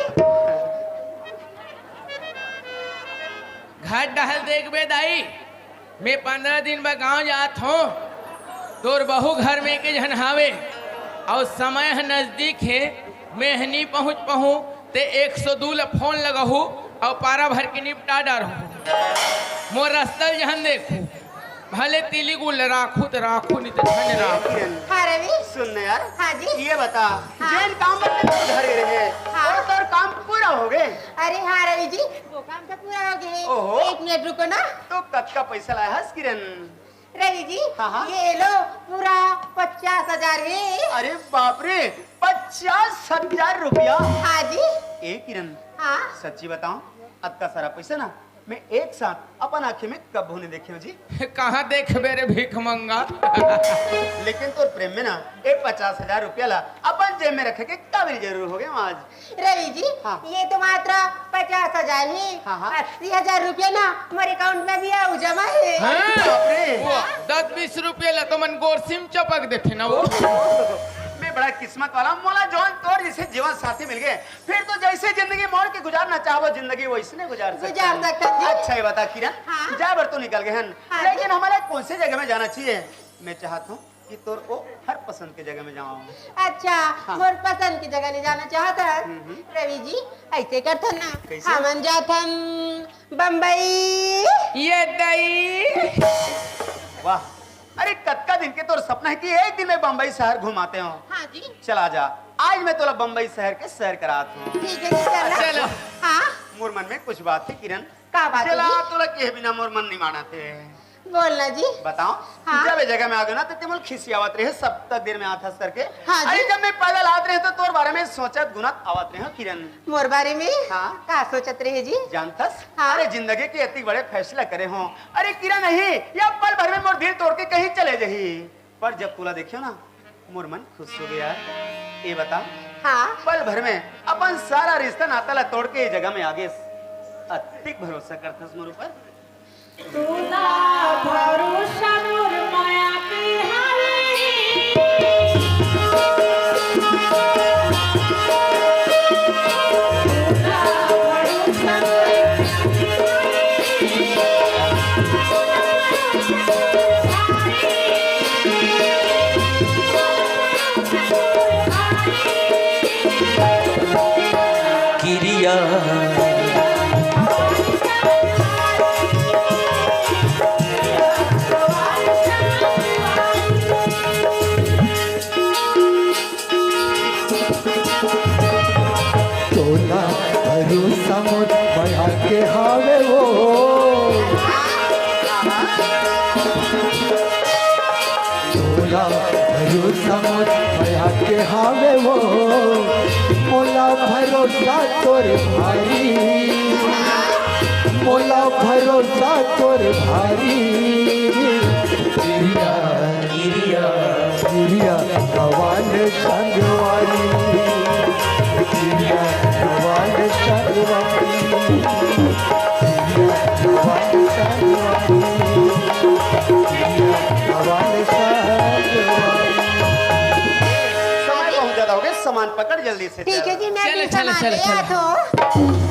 घर डहल देखबे दाई, मैं पंद्रह दिन बर गांव जात हों, तोर बहू घर में के झन हावे, अउ समय ह नजदीक हे, मैं ह नी पहुंच पाहूं, ते एक सौ दू ल फोन लगाहू अउ पारा भर के निपटा डारहू। मोर रस्ता ल झन देखू, भले तिली गुल राखू त राखू, नी त झन राखू। हाँ रवि। सुन ना यार, हाँ जी। ये बता, हाँ। जेन काम बर तैं घर गे रहे, हाँ। वो तोर काम पूरा हो गे? अरे हाँ रवि जी, वो काम तो पूरा हो गे। ओहो। एक मिनट रुको ना। तो कतका पैसा लाए हस किरण? रवि जी, हाँ, हाँ। ये लो, पूरा पचास हजार हे। अरे बाप रे, पचास हजार रुपया? हाँ जी। ए किरण, हाँ। सच्ची बताओ, अतका सारा पैसा ना मैं एक साथ अपन आँखी में कभू नहीं देखे हों जी। कहाँ देखबे रे भीख मंगा? लेकिन तोर प्रेम में ना, ए पचास हजार रुपया ला अपन जेब में रखे के काबिल जरूर हो गे आज। रवि जी, हाँ। ये तो मात्र पचास हजार हे। हाँ, हाँ। अस्सी हजार रुपया ना मोर अकाउंट में भी अउ जमा हे। हाँ, बाप रे। वो दस बीस रुपया ला तो मन गोरसी म चपक देथे ना वो। मैं बड़ा किस्मत वाला, मोला जौन तोर जैसे जीवन साथी मिल गे, फिर तो जैसे जिंदगी मोड़ के गुजारना चाहबो, जिंदगी वैसने गुजार सकथन। गुजार सकथन जी। अच्छा, ये बता किरण, हाँ। जाए बर तो निकल गे हन, हाँ जी। लेकिन हमला कौन से जगह में जाना चाहिए? मैं चाहत हों कि तोर ओ हर पसंद के जगह में जाऊं। अच्छा, हाँ। मोर पसंद के जगह ले जाना चाहत हस? हम्म, हम्म। रवि जी, ऐसे करथन ना, कैसे? हमन जाथन बम्बई। ये दई। वाह, अरे कतका दिन के तोर सपना हे कि एक दिन मैं बम्बई शहर घुमाते हों। हाँ जी। चला जा, आज मैं तोला बम्बई शहर के सैर करात हों। ठीक हे जी, चला। चलो। हाँ। मोर मन में कुछ बात हे किरण। का बात हे चला, जी? तोला कहे बिना मोर मन नहीं मानत हे। बोल ना जी। बताओ, हाँ। जब ये जगह में आ गयो ना, तो तैं मोला खिसियावत रहे, सब तक देर में आत हस करके। हाँ जी। अरे, जब मैं पैदल आत रहे, तो तोर बारे में सोचत गुनत आवत रहे हों, किरण। मोर बारे में? हाँ। का सोचत रहे जी? जानथस? हाँ। अरे, जिंदगी के अति बड़े फैसला करे हों। अरे, किरण नहीं, या पल भर में मोर दिल तोड़ के कहीं चले जाही। पर जब तोला देखियो ना, मोर मन खुश हो गया। ये बता, हाँ। पल भर में अपन सारा रिश्ता नाता ला तोड़ के ये जगह में आ गेस। अतिक भरोसा करथस मोर ऊपर। तोला भरोसा मोर माया के हवे। किरिया। हावे वो। मोला भरोसा मोर मया के हावे वो। मोला भरोसा तोर भारी। मोला भरोसा तोर भारी। गिरिया, गिरिया, गिरिया, कवाल संगवारी। गिरिया, कवाल संगवारी। गिरिया, कवाल संगवारी। गिरिया, कवाल संगवारी। समय बहुत ज्यादा हो गया, सामान पकड़ जल्दी से। ठीक है जी, मैं चलो, भी चलो, सामान चलो, ले चलो। आत हूँ।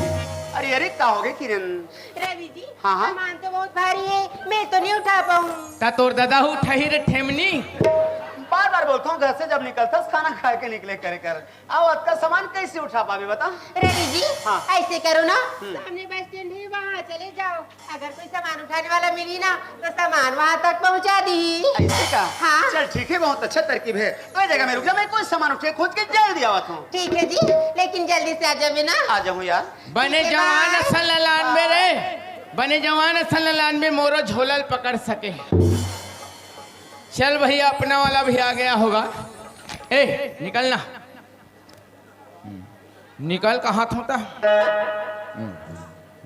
अरे, अरे, का हो गया किरण? रवि जी, हाँ, हाँ। सामान तो बहुत भारी है, मैं तो नहीं उठा पाऊँ। ता तोर दादा उठाही रे ठेमनी। बार बार बोलता हूँ, घर से जब निकलता खाना खा के निकले करे कर। अब अतका सामान कैसे उठा पावे बता? रवि जी, हाँ। ऐसे करो ना, हम्म। सामने बस स्टैंड है, वहाँ चले जाओ। अगर कोई सामान उठाने वाला मिली ना, तो सामान वहाँ तक पहुँचा दी। ऐसे का? हाँ। चल ठीक है, बहुत अच्छा तरकीब है। तो ये जगह में रुक जा, मैं कोई सामान उठे खोज के जल्दी आवत हूँ। ठीक है जी, लेकिन जल्दी से आ जावे ना। आ जाऊँ यार। बने ठीक है, जवान bye। असन ल लानबे रे, बने जवान असन ल लानबे, मोरो झोला ल पकड़ सके। चल भैया, अपना वाला भी आ गया होगा। ए, निकलना। निकल कहाँ था?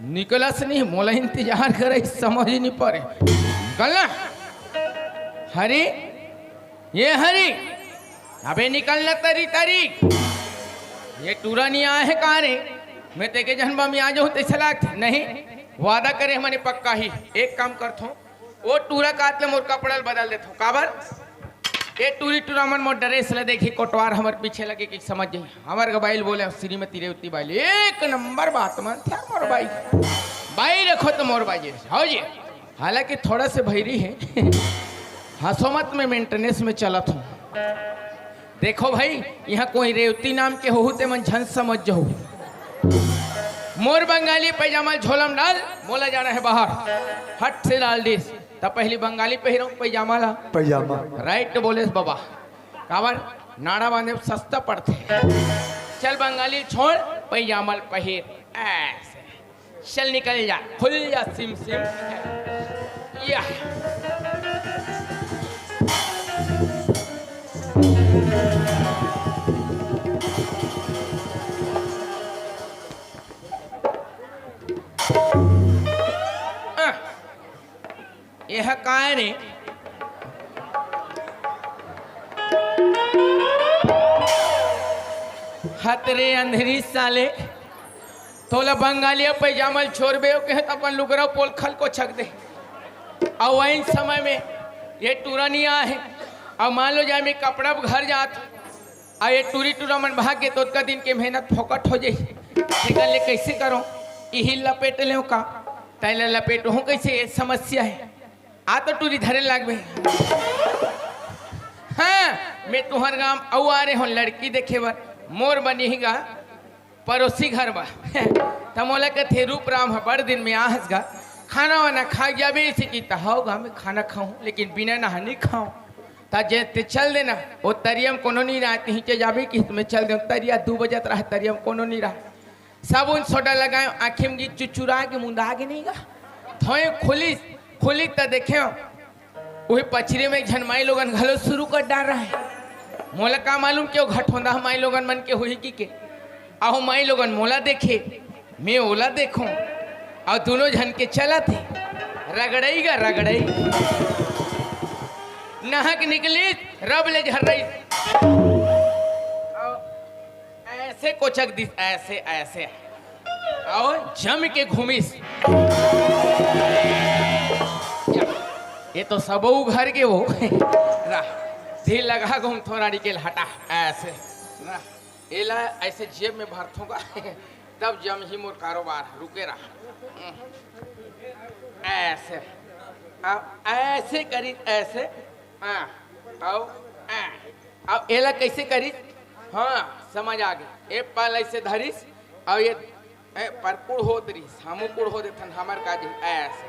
निकलस नहीं, मोला इंतजार करे, समझ नहीं पड़े। निकलना। हरी, ये हरी, अबे निकलना तरी तरी। ये टूरा नहीं आए है कहाँ रे? मैं तेके जन बा में आ जाऊँ तैसे लागथे। नहीं, वादा करे हमने पक्का ही। एक काम करथों, वो टूरा काट ले मोर कपड़ा ल बदल देथों। काबर? ये टूरी टूरा मन मोर ड्रेस ल देखी, कोटवार हमर पीछे लगे कि समझ जाही। हमर गबाइल बोले, श्रीमती रेवती बाइल, एक नंबर बात मन थे मोर बाई। बाई रखो तो मोर बाई, हो जी। हालांकि थोड़ा से भैरी है। हंसो मत, मैं मेंटेनेंस में चलत हूँ। देखो भाई, यहाँ कोई रेवती नाम के होहू ते मन झन समझ जाहू। मोर बंगाली पैजामा झोलम डाल, मोला जाना है बाहर। हट से डाल दिस। तब पहली बंगाली पहिरऊं पैजामा ला। पैजामा। राइट बोलेस बाबा। काबर? नाड़ा बांधे सस्ता पड़थे। चल बंगाली छोड़, पैजामा ल पहिर। ऐसे। चल निकल जा, खुल जा सिम सिम। या। आ, एह काय रे? हत रे अंधरी साले। तोला बंगालिया पैजामा ल छोड़बे, ओ कहे त अपन लुगरा पोलखा ल कोचक दे। अउ वही समय में ये टूरा नहीं आए, अउ मान लो जाए मैं कपड़ा घर जात, अउ ये टूरी टूरा मन भाग गे, तो ओतका दिन के मेहनत फोकट हो जाही। तेकर ले कैसे करो, इही लपेट लेव का, तैला लपेट हो कैसे, ये समस्या है। आ तो टूरी धरे लागबे। हाँ, मैं तुहर गांव अउ आ रहे हो लड़की देखे बर, मोर बनी ही गा। पड़ोसी घर बा। त मोला कथे, "रूप राम ह बड़ दिन में आहस गा, खाना वाना खा जाबे?" इसे की त हव गा, मैं खाना खाऊं, लेकिन बिना नहा नहीं खाऊं। त जे ते चल देना, वो तरिया म कोनो नहीं रहा, तिही के जाबे कि मैं चल देऊं। तरिया दू बजत रहा, तरिया म कोनो नहीं रहा। साबुन सोडा लगाए, आँखी में चुचुरा के मुंदा के नहीं गा। थोए खुली, खुली त देखे, उही पछरी में एक झन माई लोगन घलो शुरू कर डार रहा है। मोला का मालूम के वो घटोंदा माई लोगन मन के होही कि के। अहो माई लोगन मोला देखे, मैं ओला देखूं, अउ दोनों झन के चलत हे रगड़ई गा रगड़ई। नहक निकली रब ले झर्रई। ऐसे कोचक दिस, ऐसे, ऐसे। अउ जम के घूमिस। ये तो सबो घर के हो। रा, धीर लगा घूम थोड़ा निकल हटा, ऐसे। रा, एला ऐसे जेब में भरथों गा, तब जम ही मोर कारोबार, रुके रहा। ऐसे। अब ऐसे करी, ऐसे। हाँ, अउ, आ। अब एला कैसे करिस? हाँ, समझ आ गे। ए पाल ऐसे धरिस, अउ ये, ए, पर कुड़ होत रिस, हमू कुड़ हो देथन, हमर का जी, ऐसे।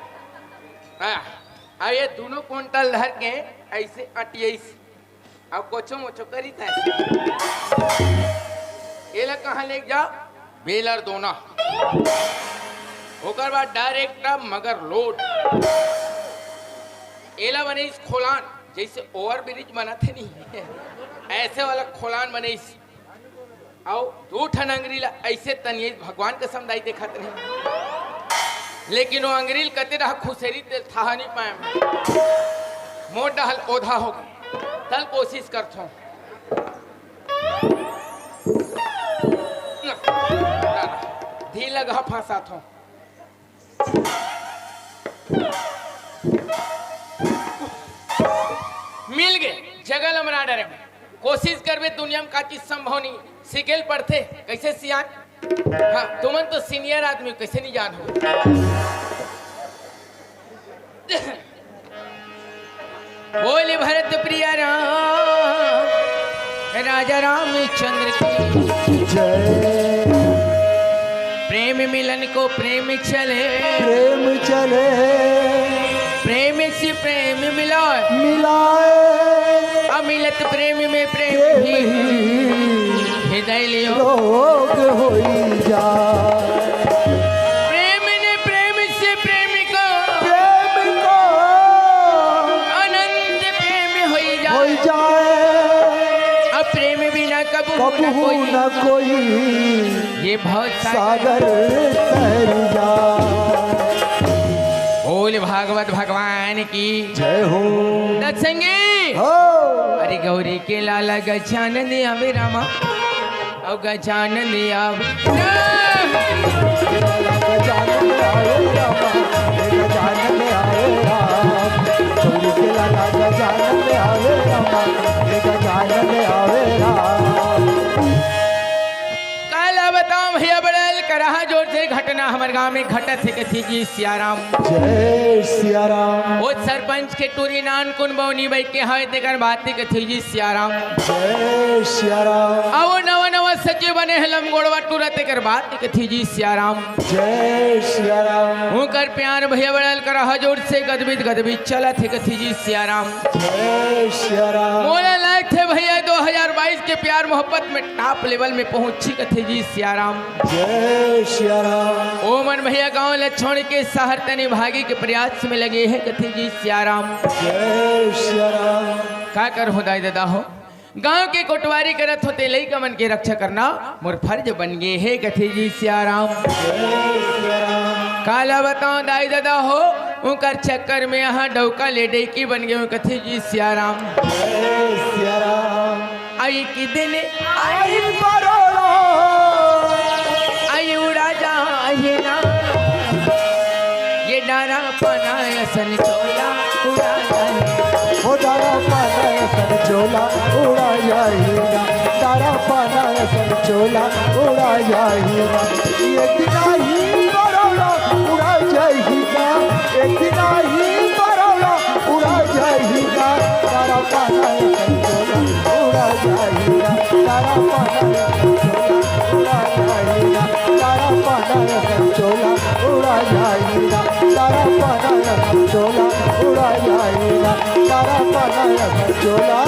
हाँ, अउ ये दोनों कुंटल धर के ऐसे अटियइस, अउ कोचो मोचो करिस ऐसे। एला कहाँ ले जाओ? बेलर दोना। ओकर बाद डायरेक्ट मगर लोड। एला बनेस खोलान, जइसे ओवर ब्रिज बनत हे नहीं, ऐसे वाला खोलान बनेस। अउ दू ठन अंगरी ला अइसे तनियस, भगवान कसम दाई देखत रहे, लेकिन वो अंगरी ल कते डहा खुसेरी तेल थाहा नहीं पाए। मोर डहल ओधा हो गे, तल कोशिश करथों। धीर लगा फंसाथों। मिल गे, जगह ल मरा डरे। कोशिश करबे दुनिया में का चीज संभव नहीं। सिकेल पढ़थे, कैसे सियान? हाँ, तुमन तो सीनियर आदमी हो, कैसे नहीं जान हो? बोले भरत प्रिया राम, राजा रामचंद्र की जय। प्रेम मिलन को प्रेम चले, प्रेम चले। प्रेम से प्रेम मिलाए, मिलाए। अमिलत प्रेम में प्रेम प्रेम ही ही हृदय लियो। रोग होई जाए। प्रेम ने प्रेम से प्रेम को, प्रेम को अनंत प्रेम होई जाए। होई जाए। अब प्रेम बिना कबहू न कबहू कोई, न कोई ये भव सागर सागर तर जाए। बोल भागवत भगवान की जय हो। सत्संगी। हो। अरे गौरी के लाला गजानन आवे रामा, अउ गजानन आवे राम। गजानन आवे रामा, गजानन आवे राम। गौरी के लाला गजानन आवे रामा, गजानन आवे राम। काला बताओ भैया बड़ल करहा जोर से घटना हमर गांव में घटत हे कथे जी सियाराम। जय सियाराम। वो सरपंच के टूरी नान कुन बौनी बई के हवे तेकर बात हे कथे जी सियाराम। जय सियाराम। अब वो नवा नवा सचिव बने हे लमगोड़वा टूरा तेकर बात हे कथे जी सियाराम। जय सियाराम। उनकर प्यार भैया बड़ल करहा जोर से गदबिद गदबिद चलत हे कथे जी सियाराम। जय सियाराम। मोला लगथे भैया दो हजार बाईस के प्यार मोहब्बत में टॉप लेवल में पहुंची कथे जी सियाराम। जय सियाराम। ओमन भैया गांव ल छोड़ के शहर तनी भागी के प्रयास में लगे हे कथे जी सियाराम। जय सियाराम। का करहूं दाई ददा हो, गांव के कोटवारी करत हों ते लइका मन के रक्षा करना मोर फर्ज बन गे हे कथे जी सियाराम। जय सियाराम। काला बताओ दाई ददा हो, उनकर चक्कर में यहाँ डौका ले डैकी बन गे कथे जी सियाराम। जय सियाराम। आई के दिन आई बरोड़ा, आई उड़ा जाए ना। ये डारा पना असन चोला उड़ा जाए। हो डारा पना असन चोला उड़ा जाए ना। डारा पना असन चोला उड़ा जाए ना। ये दिन आई बरोड़ा उड़ा जाए ना। ये दिन आई बरोड़ा उड़ा जाए ना। डारा पना असन चोला उड़ा जाए ना। डारा पना असन चोला उड़ा जाए ना। डारा पना असन चोला उड़ा जाए ना। डारा पना असन चोला उड़ा जाए ना। डारा पना असन चोला